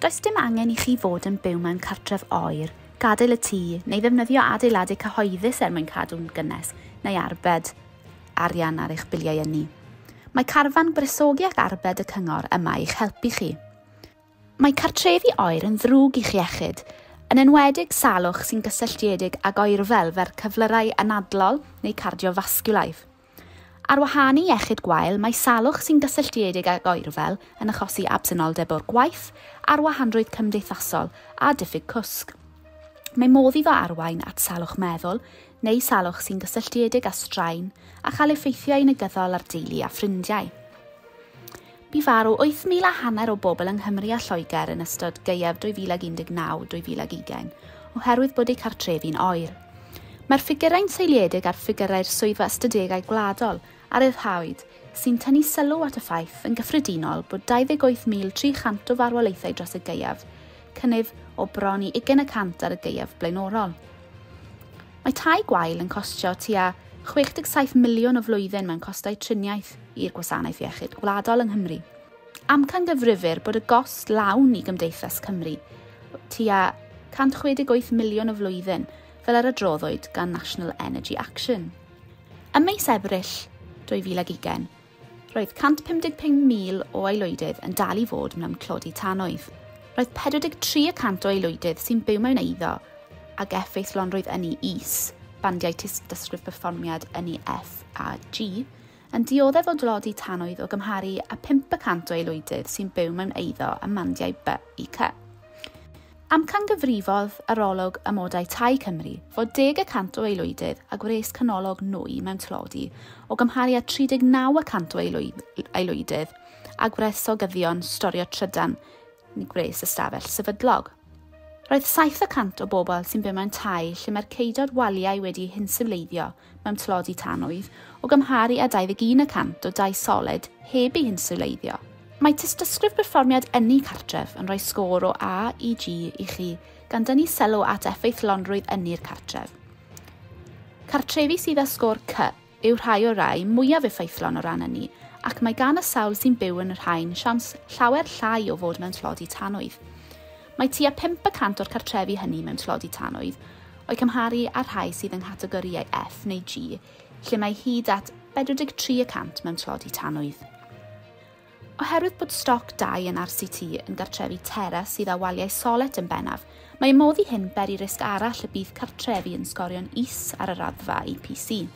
Does dim angen i chi fod yn byw mewn cartref oer, gadael y tŷ neu ddefnyddio adeiladau cyhoeddus er mwyn cadw'n gynnes neu arbed arian ar eich biliau ynni. Mae carfan gwresogi ac arbed y cyngor yma i'ch helpu chi. Mae cartrefi oer yn ddrwg i'ch iechyd, yn enwedig salwch sy'n gysylltiedig ag oerfel fel cyflyrau anadlol neu cardiofasgiwlaidd. Ar wahân i iechyd gwael, mae salwch sy'n gysylltiedig ag oerfel yn achosi absenoldeb o'r gwaith, arwahanrwydd cymdeithasol a diffyg cwsg. Mae modd iddo arwain at salwch meddwl neu salwch sy'n gysylltiedig â straen a chael effeithiau negyddol ar deulu a ffrindiau. Bu farw 8,500 o bobl yng Nghymru a Lloegr yn ystod gaeaf 2019-2020 oherwydd bod eu cartrefi'n oer. Mae'r ffigurau'n seiliedig ar ffigurau'r Swyddfa Ystadegau Gwladol a ryddhawyd, sy'n tynnu sylw at y ffaith yn gyffredinol bod 28,300 o farwolaethau dros y gaeaf, cynnydd o bron i 20% ar y gaeaf blaenorol. Mae tai gwael yn costio tua 67 miliwn o flwyddyn mewn costau triniaeth i'r Gwasanaeth Iechyd Gwladol yng Nghymru. Amcangyfrifir bod y gost lawn i Gymdeithas Cymru tua 168 miliwn o flwyddyn fel yr adroddwyd gan National Energy Action. Ym mis Ebrill 2020, roedd 155,000 o aelwydydd yn dal i fod mewn tlodi tanwydd. Roedd 43% o aelwydydd sy'n byw mewn eiddo ag effeithlonrwydd ynni is, bandiau tystysgrif perfformiad ynni F a G, yn dioddef o dlodi tanwydd o gymharu â 5% o aelwydydd sy'n byw mewn eiddo ym mandiau B i C. Amcangyfrifodd arolwg Amodau Tai Cymru fod 10% o aelwydydd a gwres canolog nwy mewn tlodi o gymharu â 39% o aelwydydd a gwresogyddion storio trydan neu gwres ystafell sefydlog. Roedd 7% o bobl sy'n byw mewn tai lle mae'r ceidod waliau wedi hinsiwleiddio mewn tlodi tanwydd o gymharu â 21% o dai soled heb eu hinsiwleiddio. Mae tystysgrif perfformiad ynni cartref yn rhoi sgôr o A i G i chi gan dynnu sylw at effeithlonrwydd ynni'r cartref. Cartrefi sydd â sgôr C yw rhai o'r rai mwyaf effeithlon o ran ynni ac mae gan y sawl sy'n byw yn y rhain siawns llawer llai o fod mewn tlodi tanwydd. Mae tua 5% o'r cartrefi hynny mewn tlodi tanwydd o'i cymharu â'r rhai sydd yng nghategorïau F neu G, lle mae hyd at 43% mewn tlodi tanwydd. Oherwydd bod stoc dai yn RCT yn gartrefi teras sydd â waliau solet yn bennaf, mae modd i hyn beri risg arall y bydd cartrefi yn sgorio'n is ar y raddfa EPC.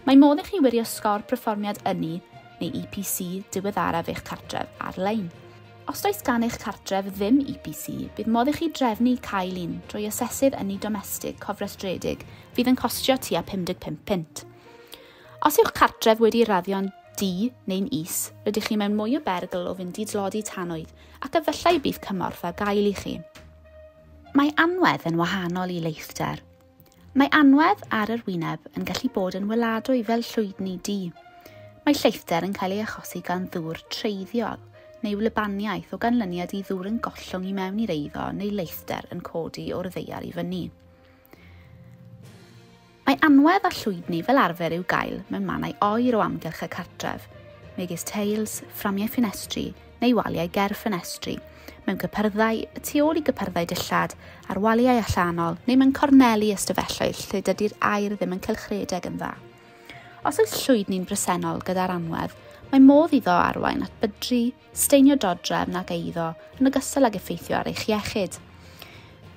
Mae modd i chi wirio sgôr perfformiad ynni neu EPC diweddaraf eich cartref ar-lein. Os does gan eich cartref ddim EPC, bydd modd i chi drefnu cael un drwy asesydd ynni domestig cofrestredig fydd yn costio tua 55 punt. Os yw'ch cartref wedi raddio'n D neu'n is, rydych chi mewn mwy o berygl o fynd i dlodi tanwydd ac efallai bydd cymorth ar gael i chi. Mae anwedd yn wahanol i leithder. Mae anwedd ar yr wyneb yn gallu bod yn weladwy fel llwydni du. Mae lleithder yn cael ei achosi gan ddŵr treiddiol neu wlybaniaeth o ganlyniad i ddŵr yn gollwng i mewn i'r eiddo neu leithder yn codi o'r ddaear i fyny. Mae anwedd a llwydni fel arfer i'w gael mewn mannau oer o amgylch y cartref, megis teils, fframiau ffenestri neu waliau ger ffenestri, mewn cypyrddau, y tu ôl i gypyrddau dillad, ar waliau allanol neu mewn corneli ystafelloedd lle dydy'r aer ddim yn cylchredeg yn dda. Os oes llwydni'n bresennol gyda'r anwedd, mae modd iddo arwain at bydru, steinio dodrefn ac eiddo yn ogystal ag effeithio ar eich iechyd.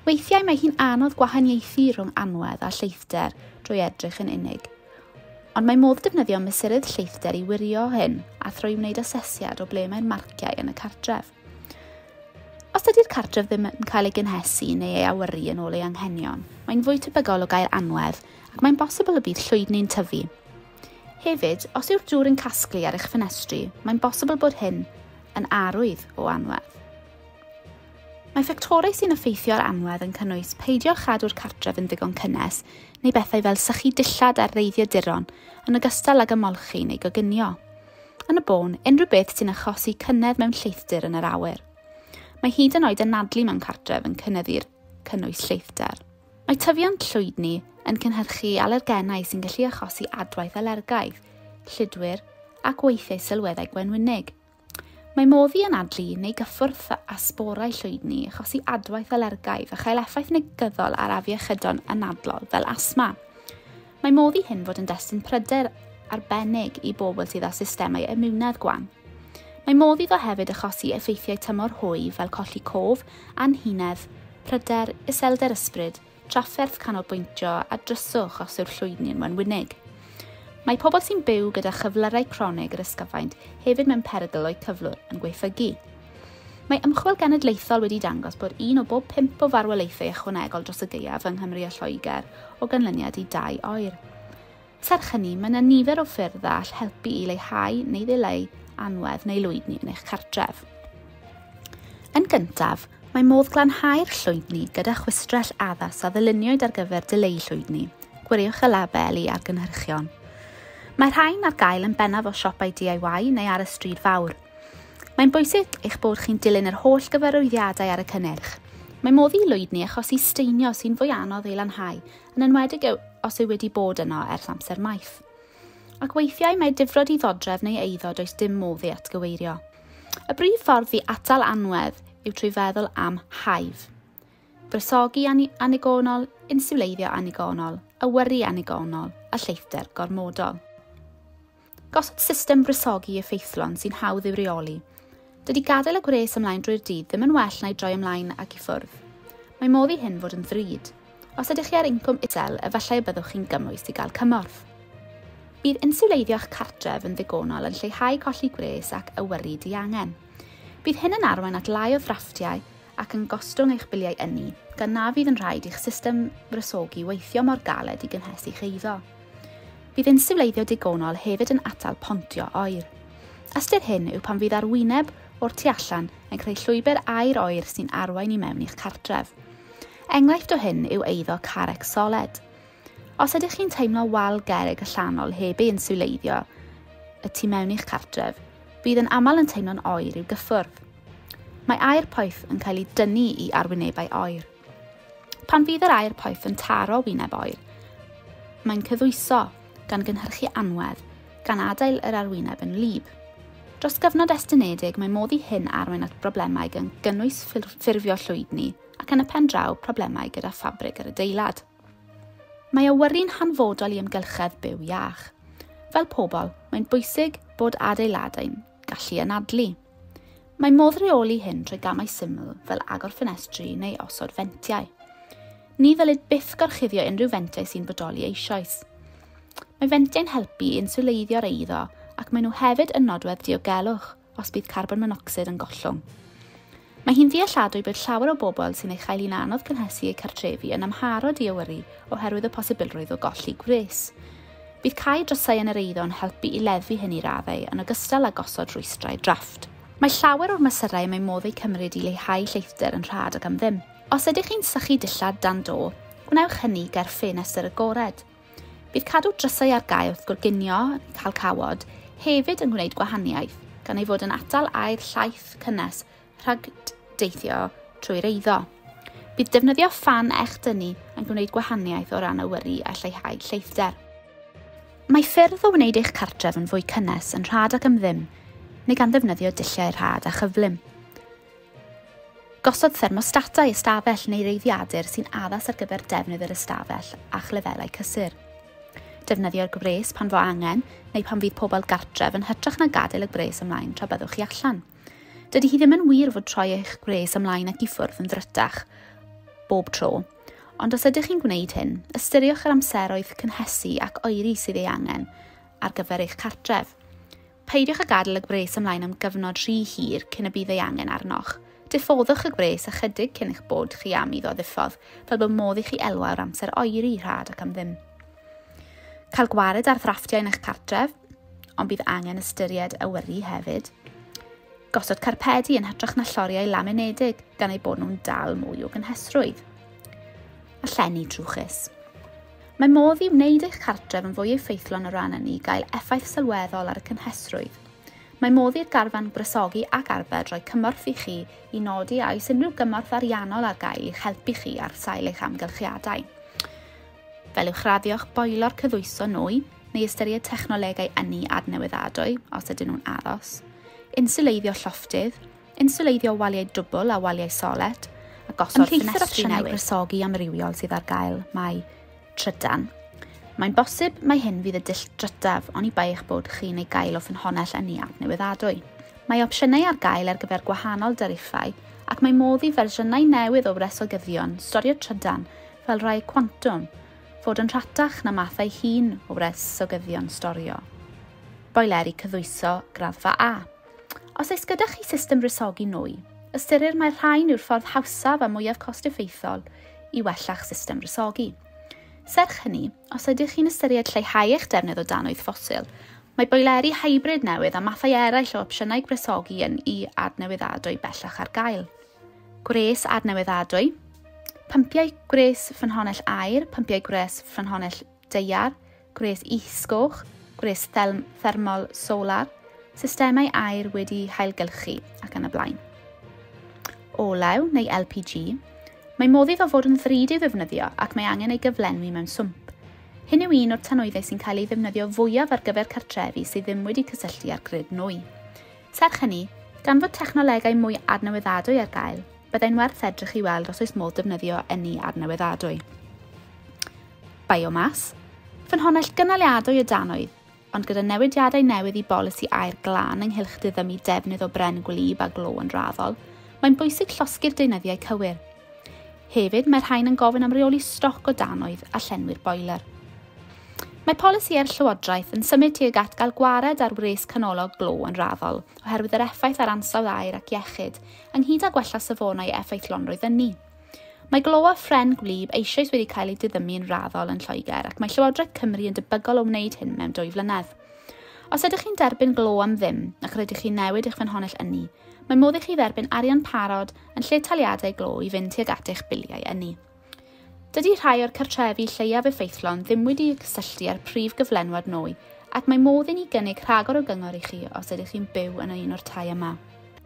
Weithiau mae hi'n anodd gwahaniaethu rhwng anwedd a lleithder drwy edrych yn unig. Ond mae modd defnyddio mesurydd lleithder i wirio hyn a thrwy wneud asesiad o ble mae'r marciau yn y cartref. Os ydy'r cartref ddim yn cael ei gynhesu neu ei awyru yn ôl ei anghenion, mae'n fwy tebygol o gael anwedd ac mae'n bosibl y bydd llwydni'n tyfu. Hefyd, os yw'r dŵr yn casglu ar eich ffenestri, mae'n bosibl bod hyn yn arwydd o anwedd. Mae ffactorau sy'n effeithio ar anwedd yn cynnwys peidio chadw'r cartref yn ddigon cynnes neu bethau fel sychu dillad ar reiddiaduron yn ogystal ag ymolchi neu goginio. Yn y bôn, unrhyw beth sy'n achosi cynnydd mewn lleithdir yn yr awyr. Mae hyd yn oed anadlu mewn cartref yn cynyddu'r cynnwys lleithder. Mae tyfiant llwydni yn cynhyrchu alergenau sy'n gallu achosi adwaith alergaidd, lludwyr ac weithiau sylweddau gwenwynig. Mae modd i anadlu neu gyffwrdd â sborau llwydni achosi adwaith alergaidd a chael effaith negyddol ar afiechydon anadlol fel asma. Mae modd i hyn fod yn destun pryder arbennig i bobl sydd â systemau imiwnedd gwan. Mae modd iddo hefyd achosi effeithiau tymor hwy fel colli cof, anhunedd, pryder, iselder ysbryd, trafferth canolbwyntio a dryswch os yw'r llwydni yn wenwynig. Mae pobl sy'n byw gyda chyflyrau cronig yr ysgyfaint hefyd mewn perygl o'u cyflwr yn gwaethygu. Mae ymchwil genedlaethol wedi dangos bod 1 o bob 5 o farwolaethau ychwanegol dros y gaeaf yng Nghymru a Lloegr o ganlyniad i dai oer. Serch hynny, mae yna nifer o ffyrdd a all helpu i leihau neu ddileu anwedd neu lwydni yn eich cartref. Yn gyntaf, mae modd glanhau'r llwydni gyda chwistrell addas a ddyluniwyd ar gyfer dileu llwydni. Gwiriwch y labeli a'r gynhyrchion. Mae rhain ar gael yn bennaf o siopau DIY neu ar y stryd fawr. Mae'n bwysig eich bod chi'n dilyn yr holl gyfarwyddiadau ar y cynnyrch. Mae modd i lwydni achosi steinio sy'n fwy anodd ei lanhau, yn enwedig os yw wedi bod yno ers amser maith. Ac weithiau mae difrod i ddodrefn neu eiddo does dim modd ei atgyweirio. Y brif ffordd i atal anwedd yw trwy feddwl am hive. Gwresogi annigonol, insiwleiddio annigonol, awyru annigonol a lleithder gormodol. Gosod system gwresogi effeithlon sy'n hawdd i'w reoli. Dydy gadael y gwres ymlaen drwy'r dydd ddim yn well na'i droi ymlaen ac i ffwrdd. Mae modd i hyn fod yn ddrud. Os ydych chi ar incwm isel, efallai y byddwch chi'n gymwys i gael cymorth. Bydd insiwleiddio'ch cartref yn ddigonol yn lleihau colli gwres ac awyru diangen. Bydd hyn yn arwain at lai o ddrafftiau ac yn gostwng eich biliau ynni, gan na fydd yn rhaid i'ch system wresogi weithio mor galed i gynhesu'ch eiddo. Bydd insiwleiddio digonol hefyd yn atal pontio oer. Ystyr hyn yw pan fydd arwyneb o'r tu allan yn creu llwybr aer oer sy'n arwain i mewn i'ch cartref. Enghraifft o hyn yw eiddo carreg soled. Os ydych chi'n teimlo wal gerrig allanol heb ei insiwleiddio y tu mewn i'ch cartref, bydd yn aml yn teimlo'n oer i'w gyffwrdd. Mae aer poeth yn cael ei dynnu i arwynebau oer. Pan fydd yr aer poeth yn taro wyneb oer, mae'n cyddwyso gan gynhyrchu anwedd, gan adael yr arwyneb yn wlyb. Dros gyfnod estynedig, mae modd i hyn arwain at broblemau gan gynnwys ffurfio llwydni ac yn y pen draw problemau gyda ffabrig yr adeilad. Mae awyru'n hanfodol i ymgylchedd byw iach. Fel pobl, mae'n bwysig bod adeiladau'n gallu anadlu. Mae modd rheoli hyn trwy gamau syml fel agor ffenestri neu osod fentiau. Ni ddylid byth gorchuddio unrhyw fentiau sy'n bodoli eisoes. Mae fentiau'n helpu i inswleiddio'r eiddo ac maen nhw hefyd yn nodwedd diogelwch os bydd carbon monocsid yn gollwng. Mae hi'n ddealladwy bod llawer o bobl sy'n ei chael hi'n anodd cynhesu eu cartrefi yn amharod i awyru oherwydd y posibilrwydd o golli gwres. Bydd cau drysau yn yr eiddo yn helpu i leddfu hyn i raddau yn ogystal â gosod rhwystrau drafft. Mae llawer o'r mesurau mae modd eu cymryd i leihau lleithder yn rhad ac am ddim. Os ydych chi'n sychu dillad dan do, gwnewch hynny ger ffenestr agored. Bydd cadw drysau ar gau wrth gorginio, cael cawod, hefyd yn gwneud gwahaniaeth, gan ei fod yn atal aer llaith cynnes rhag deithio trwy'r eiddo. Bydd defnyddio ffan echdynnu yn gwneud gwahaniaeth o ran awyru a lleihau lleithder. Mae ffyrdd o wneud eich cartref yn fwy cynnes yn rhad ac am ddim, neu gan ddefnyddio dulliau rhad a chyflym. Gosod thermostatau ystafell neu reiddiadur sy'n addas ar gyfer defnydd yr ystafell a'ch lefelau cysur. Defnyddio'r gwres pan fo angen neu pan fydd pobl gartref yn hytrach na gadael y gwres ymlaen tra byddwch chi allan. Dydy hi ddim yn wir fod troi eich gwres ymlaen ac i ffwrdd yn ddrytach bob tro, ond os ydych chi'n gwneud hyn, ystyriwch yr amseroedd cynhesu ac oeri sydd ei angen ar gyfer eich cartref. Peidiwch â gadael y gwres ymlaen am gyfnod rhy hir cyn y bydd ei angen arnoch. Diffoddwch y gwres ychydig cyn eich bod chi am iddo ddiffodd, fel bod modd i chi elwa o'r amser oeri rhad ac am ddim. Cael gwared ar ddrafftiau yn eich cartref, ond bydd angen ystyried awyru hefyd. Gosod carpedi yn hytrach na lloriau laminedig gan eu bod nhw'n dal mwy o gynhesrwydd. A llenni trwchus. Mae modd i wneud eich cartref yn fwy effeithlon o ran ynni gael effaith sylweddol ar y cynhesrwydd. Mae modd i'r garfan gwresogi ac arbed roi cymorth i chi i nodi a oes unrhyw gymorth ariannol ar gael i'ch helpu chi ar sail eich amgylchiadau. Fel uwchraddio'ch boiler cyddwyso nwy neu ystyried technolegau ynni adnewyddadwy os ydyn nhw'n addas, Insuleiddio llofftydd, insuleiddio waliau dwbl a waliau solet, a gosod Ymhlith yr ffenestri opsiynau newydd. gwresogi Amrywiol sydd ar gael mae trydan. Mae'n bosib mai hyn fydd y dull drytaf oni bai eich bod chi'n ei gael o ffynhonnell ynni adnewyddadwy. Mae opsiynau ar gael ar gyfer gwahanol dariffau ac mae modd i fersiynau newydd o wresogyddion storio trydan fel rhai cwantwm fod yn rhatach na mathau hŷn o wresogyddion storio. Boeleri cyddwyso graddfa A. Os oes gyda chi system wresogi nwy, ystyrir mai'r rhain yw'r ffordd hawsaf a mwyaf cost-effeithiol i wella'ch system wresogi. Serch hynny, os ydych chi'n ystyried lleihau eich defnydd o danwydd ffosil, mae boeleri hybrid newydd a mathau eraill o opsiynau gwresogi ynni adnewyddadwy bellach ar gael. Gwres adnewyddadwy, pympiau gwres ffynhonnell aer, pympiau gwres ffynhonnell daear, gwres isgoch, gwres thermol solar, systemau aer wedi hailgylchu ac yn y blaen. Olew neu LPG, mae modd iddo fod yn ddrud i'w ddefnyddio ac mae angen ei gyflenwi mewn swmp. Hyn yw un o'r tanwyddau sy'n cael ei ddefnyddio fwyaf ar gyfer cartrefi sydd ddim wedi cysylltu â'r grid nwy. Serch hynny, gan fod technolegau mwy adnewyddadwy ar gael, byddai'n werth edrych i weld os oes modd defnyddio ynni adnewyddadwy. Biomass, ffynhonnell gynaliadwy o danwydd, ond gyda newidiadau newydd i bolisi aer glân ynghylch diddymu defnydd o bren gwlyb a glo yn raddol, mae'n bwysig llosgi'r deunyddiau cywir. Hefyd, mae'r rhain yn gofyn am reoli stoc o danwydd a llenwi'r boiler. Mae polisïau'r Llywodraeth yn symud tuag at gael gwared ar wres canolog glo yn raddol oherwydd yr effaith ar ansawdd aer ac iechyd, ynghyd â gwella safonau effeithlonrwydd ynni. Mae glo a phren gwlyb eisoes wedi cael eu diddymu yn raddol yn Lloegr ac mae Llywodraeth Cymru yn debygol o wneud hyn mewn 2 flynedd. Os ydych chi'n derbyn glo am ddim ac rydych chi'n newid eich ffynhonnell ynni, mae modd i chi dderbyn arian parod yn lle taliadau glo i fynd tuag at eich biliau ynni. Dydy rhai o'r cartrefi lleiaf effeithlon ddim wedi cysylltu â'r prif gyflenwad nwy ac mae modd i ni gynnig rhagor o gyngor i chi os ydych chi'n byw yn un o'r tai yma.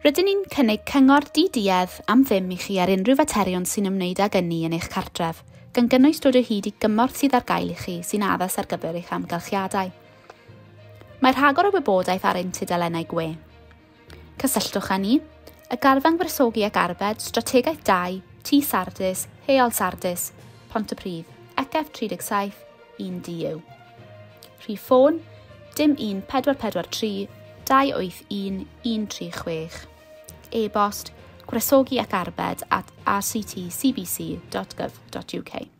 Rydyn ni'n cynnig cyngor diduedd am ddim i chi ar unrhyw faterion sy'n ymwneud ag ynni yn eich cartref, gan gynnwys dod o hyd i gymorth sydd ar gael i chi sy'n addas ar gyfer eich amgylchiadau. Mae rhagor o wybodaeth ar ein tudalennau gwe. Cysylltwch â ni, y Garfan Gwresogi ac Arbed, Strategaeth 2, Tŷ Sardis, Heol Sardis, Pontypridd, ECF 37 1DU. Rhif ffôn 0 1 443 281 136. E-bost gwresogiacarbed@rctcbc.gov.uk.